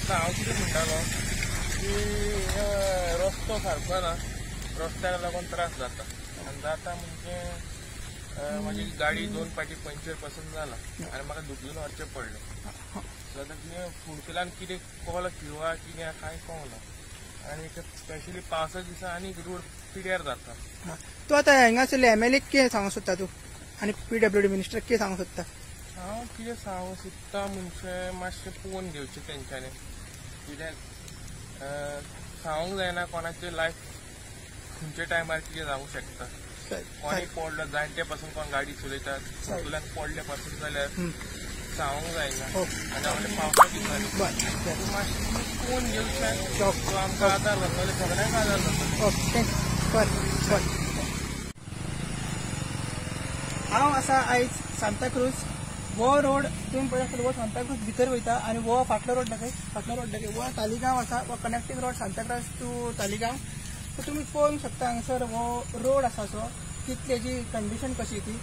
ना हांव कितें म्हणटालो की रस्तो सारको ना, रस्त्याक लागून त्रास जाता आनी जाता म्हणजे म्हाजी गाडी 2 फावटी पंक्चर पासून जाला आनी म्हाका धुकलून व्हरचें पडलें. सो आतां कितें फुडकुलान कितें कोलो किवा कितें कांय कळना आनी स्पेशली पावसा दिसा आनी रोड पिड्यार जाता. तूं आतां हांगासरले एमएलए कितें सांगूंक सोदता तूं आनी पीडब्ल्यूडी मिनिस्टर कितें सांगूंक सोदता? हांव कितें सांगूंक सोदता म्हणजे मातशें पळोवन घेवचें तेंच्यांनी, कित्याक सांगूंक जायना कोणाचें लायफ खंयच्या टायमार कितें जावंक शकता. कोणी पडलो जाणटे पासून कोण गाडी चलयतात फुडकुलान पडले पासून जाल्यार सांगूंक जायना आनी आपल्या पावसा दिसांनी मातशें पळोवन घेवचें, आमकां आदार जातलो, सगळ्यांक आदार जातलो. ओके बरें बरें. हांव आसा आयज सांताक्रूज हो रोड तुम्ही पळय आसतलो, हो सांताक्रूज भितर वयता आनी हो फाटलो रोड दाखय, फाटलो रोड दाखय, हो तालिगांव आसा, हो connecting road Santacruz to Taleigao. So तुमी पळोवंक शकता हांगसर हो रोड आसा सो कितली जी कंडिशन कशी ती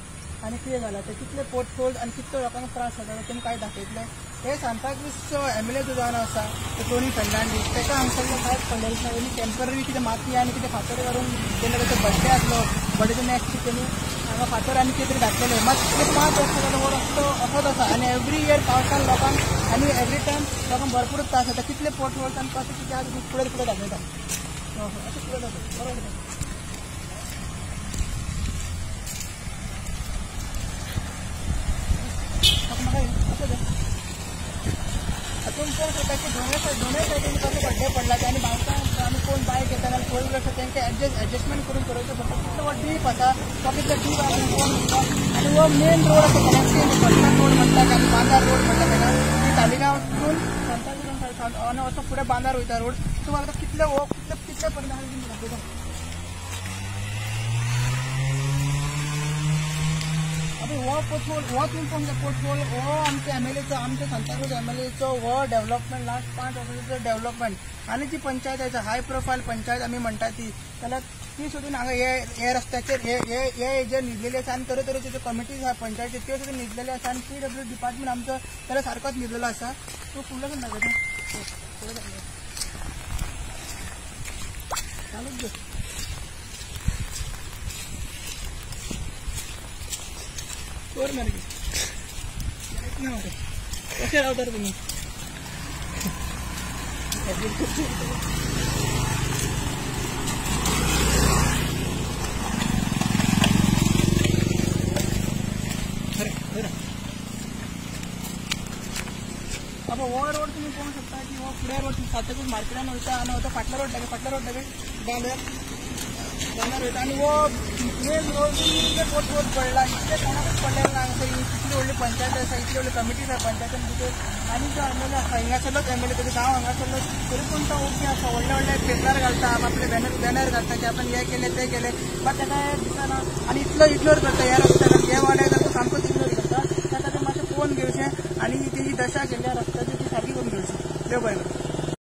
आनी कितें जालां तें, कितले पोटहोल्स आनी कितले लोकांक त्रास जाता ते तुमकां दाखयतले. हे सांताक्रूजचो एमएलए जो जावन आसा तो टोनी फर्नांडीस, ताका हांगसरलो कांयच पडलेलें ना. तेणी टेम्पररी कितें माती आनी कितें फातर घालून तेन्ना ताचो बड्डे आसलो, बड्डेचो नेक्स्ट तेणी हांगा फातर आनी कितें तरी घातलेलें. मात ते 5 वर्सां जालो हो रस्तो असोच आसा आनी एवरी इयर पावसान लोकांक आनी एवरी टायम लोकांक भरपूर त्रास जाता. कितले पोटहोल्स आनी कशें कितें आसा फुडें फुडें दाखयता, अशें फुडें दाखय बरोबर. तुमी पळोवंक शकता की दोनूय सायडीन कशे खड्डे पडला आनी पावसान आमी कोण बायक येता जाल्यार फोर व्हिलर आसा तांकां एडजस्टमेंट करून चलोवचें पडटा. कितलो हो डीप आसा, तो कितलो डीप आसा पळोवंक शकता. आनी हो मेन रोड आसा कनेक्टींग फर्मान रोड म्हणटा आनी बांदार रोड म्हणटा ताका, ती तालिगांवसून सांताक्रूज आनी असो फुडें बांदार वयता रोड. सो आतां कितले हो कितले कितले पर्यंत आसा तुमकां दाखयता. हो पोटहोल हो तुमी पळोवंक शकता, पोटहोल हो आमच्या एमएलएचो, आमच्या सांताक्रूज एमएलएचो हो डेव्हलपमेंट लास्ट 5 वर्सांचो डेव्हलपमेंट. आनी जी पंचायत आसा हाय प्रोफायल पंचायत आमी म्हणटा ती, जाल्यार ती सोदून हांगा हे रस्त्याचेर हे हे हेजेर न्हिदलेली आसा आनी तरेतरेच्यो ज्यो कमिटीज आसा पंचायती त्यो सुद्दां न्हिदलेल्यो आसा आनी पीडब्ल्यू डिपार्टमेंट आमचो जाल्यार सारकोच न्हिदलेलो आसा. तूं फुडलो दाखयता, फुडें दाखयता, चालूच दवर. मरे ना मरे कशें रावता रे तुमी? आतां हो रोड तुमी पळोवंक शकता की हो फुडें रोड सांताक्रूज मार्केटान वयता आनी हो फाटलो रोड दाखय, फाटलो रोड दाखय बांदार बांदार वयता आनी हो मेन रोड इतले पोटहोल पडला, इतले कोणाकूच पडलेले ना हांगासर. इतली व्हडली पंचायत आसा, इतली व्हडली कमिटी आसा पंचायतीन भितर आनी जो एमएलए आसा हिंगासरलोच एमएलए, ताजो गांव हांगासरलोच, तरी पूण तो ओके आसा. व्हडले व्हडले पेपरार घालता, आपले बॅनर घालता की आपण हें केलें तें केलें, बट ताका दिसना आनी इतलो इग्नोर करता ह्या रस्त्याक. हे वाड्याक जाल्यार सामकोच इग्नोर करता. त्या खातीर मातशें पळोवन घेवचें आनी तेजी दशा केल्ल्या रस्त्याची ती सारकी करून घेवची. देव बरें करूं.